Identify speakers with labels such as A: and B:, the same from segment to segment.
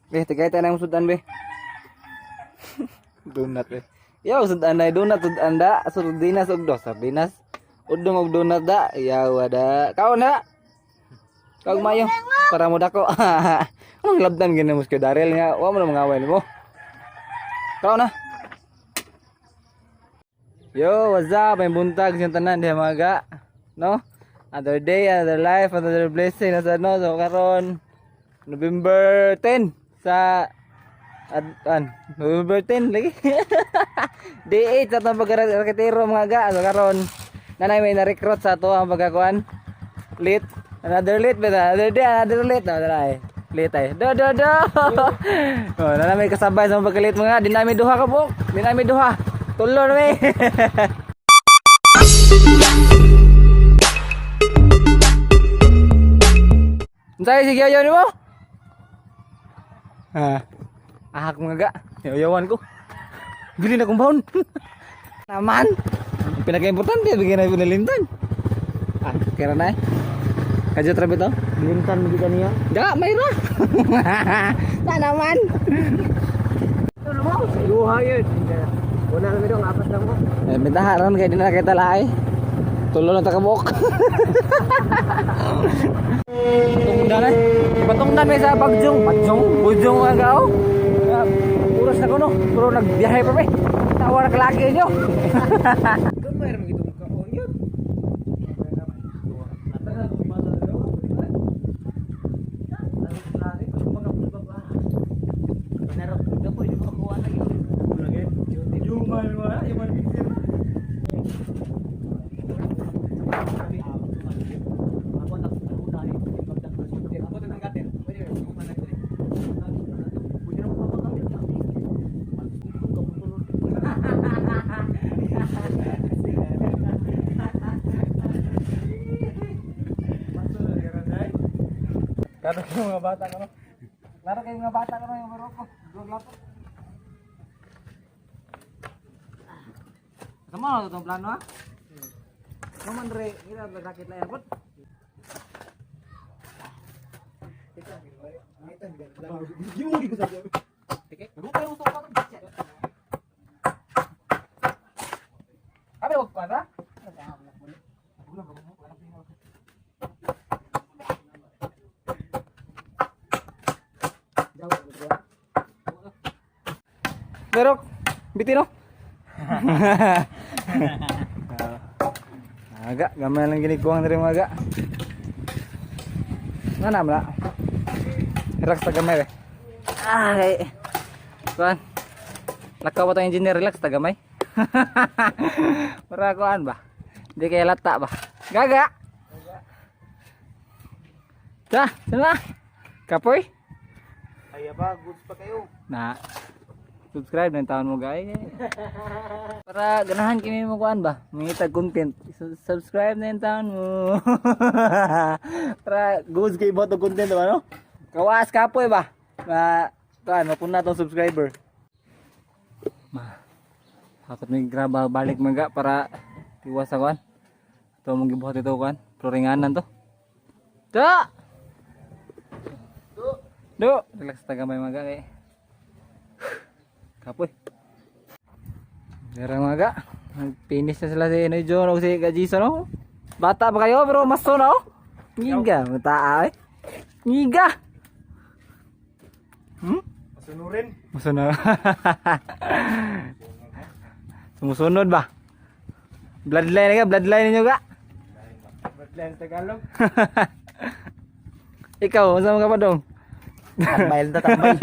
A: Be, tagay tayo ng sudan, be. Donut, be. Yaw, sudan na, donut, sudan da. Sardinas, ug dos, sardinas. Udong og donut da. Yaw, ada. Kao na. Kag mayo. Para mo dako. Anong labdan gini mo kay Daryl nga. Wa mo na mga away mo. Kao na. Yo, what's up? May buntag siyang tanan diha mga ga. No? Another day, another life, another blessing nasa no. So karon November 10 sa ad, an, November 10 lagi. Day 8 sa atong pagkaraketero mga ga. So karon nanay may na-recruit sa ato ang pagkakuan. Late. Another late ba? Another day, another late. No, dara ay. Late ay. Do do do. Oh, nanay may kasabay sa mga pagka-late mga. Di namin duha ka buok. Di namin duha. Tulo na may. Unsay sige ayo nimo? Ha. Ahak mga ga. Yayawan ko. Bili na kong baon. Naman. Ang pinaka-importante bigyan na pinalintan. Ah, kira na eh. Kadyo trabe to?
B: Bilintan mo ka niya.
A: Da, may ra. Na naman.
B: Duha yun. Una kami dong, apat lang mo.
A: Eh, minta ron kay di na kita laay. Tulo na takabok. Tungdan eh. Patungdan may sa Bagjong, Bagjong, Bujong agaw. Ah, oras na ko no, pero nagbiyahe pa may. Tawa na kalaki nyo.
B: Gamay ra magitong kaon yun.
A: Klaro kayo mga bata ka no. Klaro kayo mga bata ka no, yung maroko. Dog lapot. Sama na itong plano ha? Naman re, gira rakit na airport. Kami wag pa na? Pero, biti no? Aga, gamay lang giniguang diri mga aga. Nga na mala. Relax ta gamay eh. Ah, kay. Kuan. Lakaw ba tong engineer, relax ta gamay. Para kuan ba? Hindi kay lata ba? Gaga. Ta, sana. Kapoy?
B: Ay ba, goods pa kayo.
A: Na subscribe na yung taon mo guys. Para ganahan kini mo kuan ba? Mangita content. Subscribe na yung taon mo. Para goods kay boto content ba no? Kawas kapoy ba? Ma kuan mapuna tong subscriber. Ma hakot may graba balik maga para tiwas sa kuan. Ito mong gibuhat ito kuan. Floringanan to. Da! Do! Do! Relax ta gamay maga kay. Kapoy. Meron mga ga. Nag-finish na sila si Noy John o si Gajiso no. Bata pa kayo pero maso na oh. Ngiga, mataa eh. Ngiga.
B: Masunurin.
A: Musunod. Sumusunod ba? Bloodline ka, bloodline ninyo ga.
B: Bloodline Tagalog.
A: Ikaw, unsa man ka pa dong?
B: Tambay ta tambay.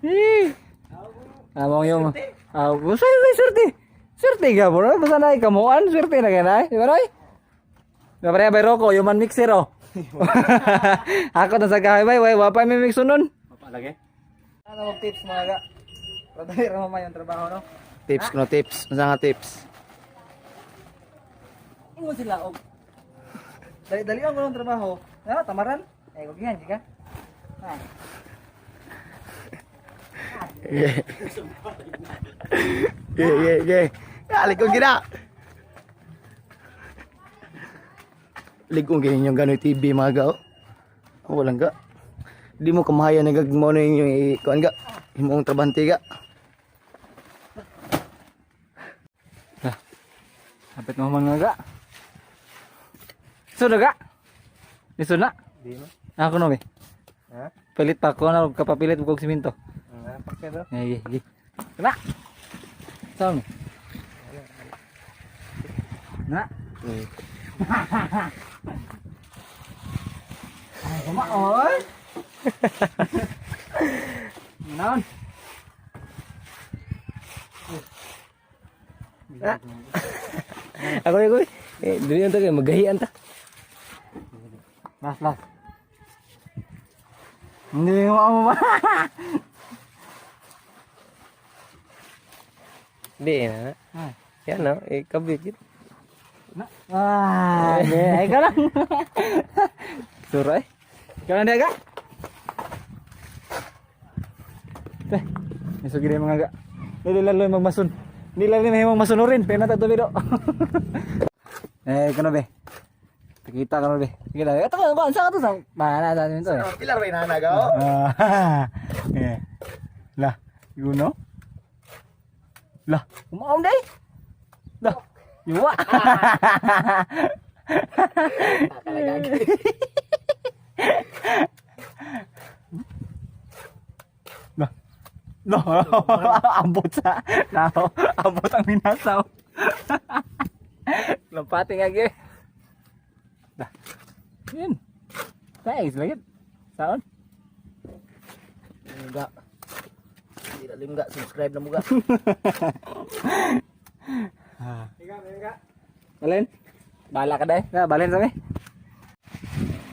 A: Ih. Among yung ah, basta may swerte. Swerte ka bro. Basta na ikamuan, swerte na ka na. Di ba Roy? Di ba pareha bay Rocco, human mixer oh. Ako na sa kahoy bay, way wapay may mixer nun.
B: Mapalagi?
A: Ano mag tips mga ga? Para dali ra mamay ang trabaho no.
B: Tips no tips. Unsa nga tips?
A: Ingon sila og dali dali ang kulong trabaho. Ha, tamaran. Eh, kugihan ka. Ha.
B: Ge ge ge. Ali ko gina. Ligong ganyan yung gano'y TV mga ga. Oh. Oh, walang ga. Di mo kamahaya na gagmo na yung kuan ga. Himong trabante ga.
A: Hapit mo man nga ga. Sud ga. Isud na.
B: Di mo.
A: Ako no be.
B: Ha?
A: Pilit pa ko na kapapilit og simento.
B: Nga pa.
A: Sige, sige. Na. Saan ni? Na. Ay, kumaon. Naon.
C: Ako ako. Eh, dili ta kay magahian ta.
A: Las, las. Hindi mo mo ba?
C: Di na.
A: Ay.
C: Yan no, eh kabit gid.
A: Na. Ah, di, ay ka lang. Suray. Ikaw lang di aga. Teh, isog gid mga aga. Dili lalo yung magmasun. Dili lalo yung magmasunurin. Pero nata tubi do. Eh, kuno be. Kita kuno be. Sige lang. Ito ko, sa ka to sa. Mana sa atin to eh.
B: Pilar ba inana ga? Oh.
A: Ah, eh. Lah, guno. Lah, umaom day. Lah, yuwa. Lah. No, ambot sa. Nao, ambot ang minasaw. Lompati nga gyud. Lah. Yun. Thanks, lagi. Saon?
B: Ga. Di lalim ga, subscribe na mo ga.
A: Balin? Bala ka dai. Na, balin sabi.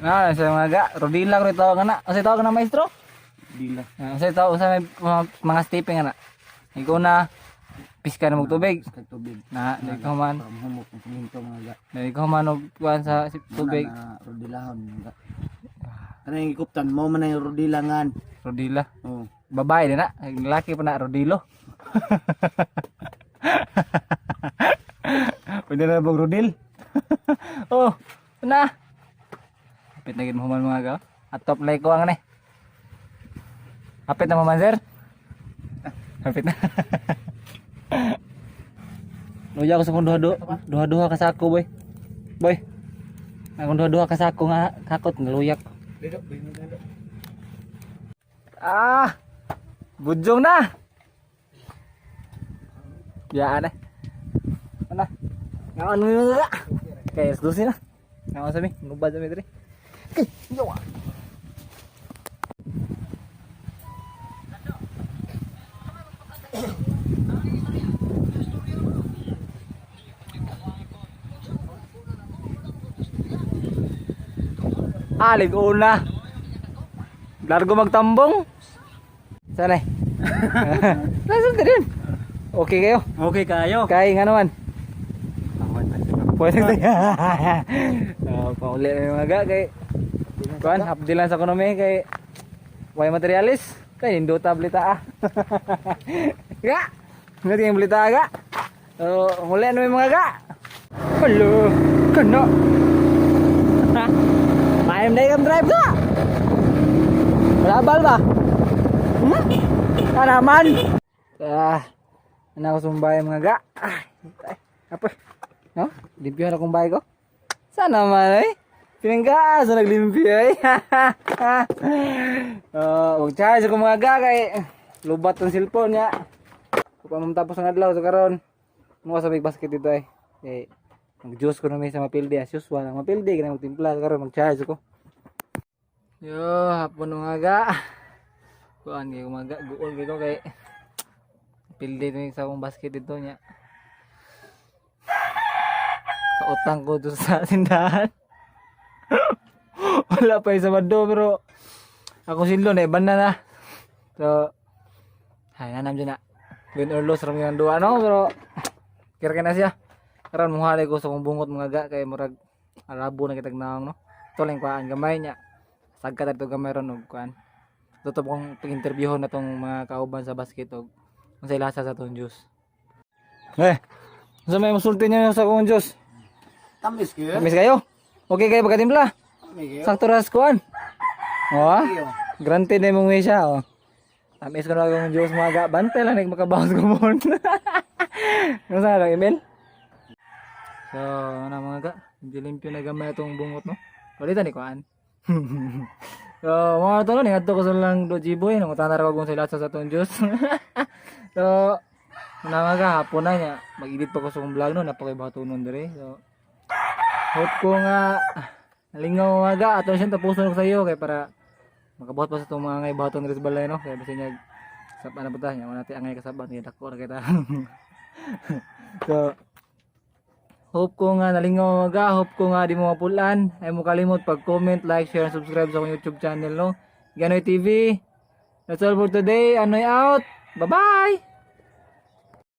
A: Na, sa mga ga, Rodila ko tawag na. Unsay tawag na maestro?
B: Dila.
A: Ah, unsay tawag unsay may mga stepping ana. Ikaw na piska na mong tubig.
B: Kag tubig.
A: Na, dili ko man,
B: Humok ang siminto mga ga.
A: dili ko man og kuan sa tubig.
B: Na rodilahon mga ga. Kanang ikuptan mo man ang rodilangan.
A: Rodila.
B: Oh.
A: Babae din na, lalaki pa na Rodilo. Pwede na bang Rodil? Oh, na. Hapit na gid mo human mga ga. Atop like ko ang ne. Hapit na mo man sir. Hapit na. Luya ko sa kong duha-duha ka sako, boy. Boy. Akong duha-duha ka sako nga kakot naluyak.
B: Dito, dito.
A: Ah! Budyong na! Biyaan eh. Ano? Ngaon mo yun na! Kaya alas 12 na. Ngaon sa mi. Nubad sa mi diri. Kay, yawa! Alig una. Largo magtambong. Sana eh. Nasa din. Okay kayo.
C: Okay kayo.
A: Kay nga naman. Pwede tayo. Oh, pauli na yung mga ga kay kuan hapdi lang sa ekonomi kay way materialis kay indota balita ah. Ga. Ngati yung balita ga. Oh, muli na yung mga ga. Hello. Kano. Maayom na yung drive ga. Wala ba? Tanaman. Ah. Ano ako sumbay mga ga. Ah, ay, apa? No? Limpyo na akong bahay ko. Sana man eh. Pinangga sa naglimpyo eh. Oh, mag-charge ako mga ga kay lubat ang cellphone niya. Kung matapos ang adlaw sa karon. Mo sa big basket dito eh. Eh, mag-juice ko na may sa mapildi as usual. Ang mapildi kanang magtimpla sa karon mag-charge ako. Yo, hapon mga ga. Kuan kay umaga, guol kay ko kay pildi to yung sa akong basket dito niya. Kautang ko doon sa tindahan. Wala pa yung sa bando pero ako sildo na iban na na. So, hay nanam dyan na. Win or lose ram yung duwa no pero kira na siya. Karon muhalay ko sa kong bungot mga ga kay murag arabo na kitag naong no. Ito lang kuan gamay niya. Sagka dito gamay ron og kuan. Totoo kong pag-interviewon na tong mga kauban sa basket og unsay lasa sa tong juice. Eh, unsa may musulti niyo sa akong juice?
B: Tamis kayo.
A: Tamis kayo? Okay kayo pagkatimpla. Sakto ras kuan. Oh, ah. Granted na imong siya oh. Tamis ko na akong juice mga ga. Bantay lang nag makabawas ko mo. Ano sa lang email? So, ano mga ga, medyo limpyo na gamay itong bungot no. Palitan ni kuan. So, mga tolo, ningadto ko sa lang do G-boy, nangutana ra ko kung sila sa atong juice. So, ano mga ga, hapon na niya. Mag-edit pa ko sa akong vlog no, napakay batunon dire. So, hope ko nga nalingaw mga ga, ato siyang tapuson ko sa iyo kay para makabuhat pa sa itong mga ngay baton diri sa balay no. Kaya basin niya sa na buta niya, wala natin angay kasabat niya dako ra kita. So, hope ko nga nalingaw mga ga, hope ko nga di mo mapulan. Ay mo kalimot pag comment, like, share, and subscribe sa akong YouTube channel no. Ganoy TV. That's all for today. Anoy out. Bye-bye.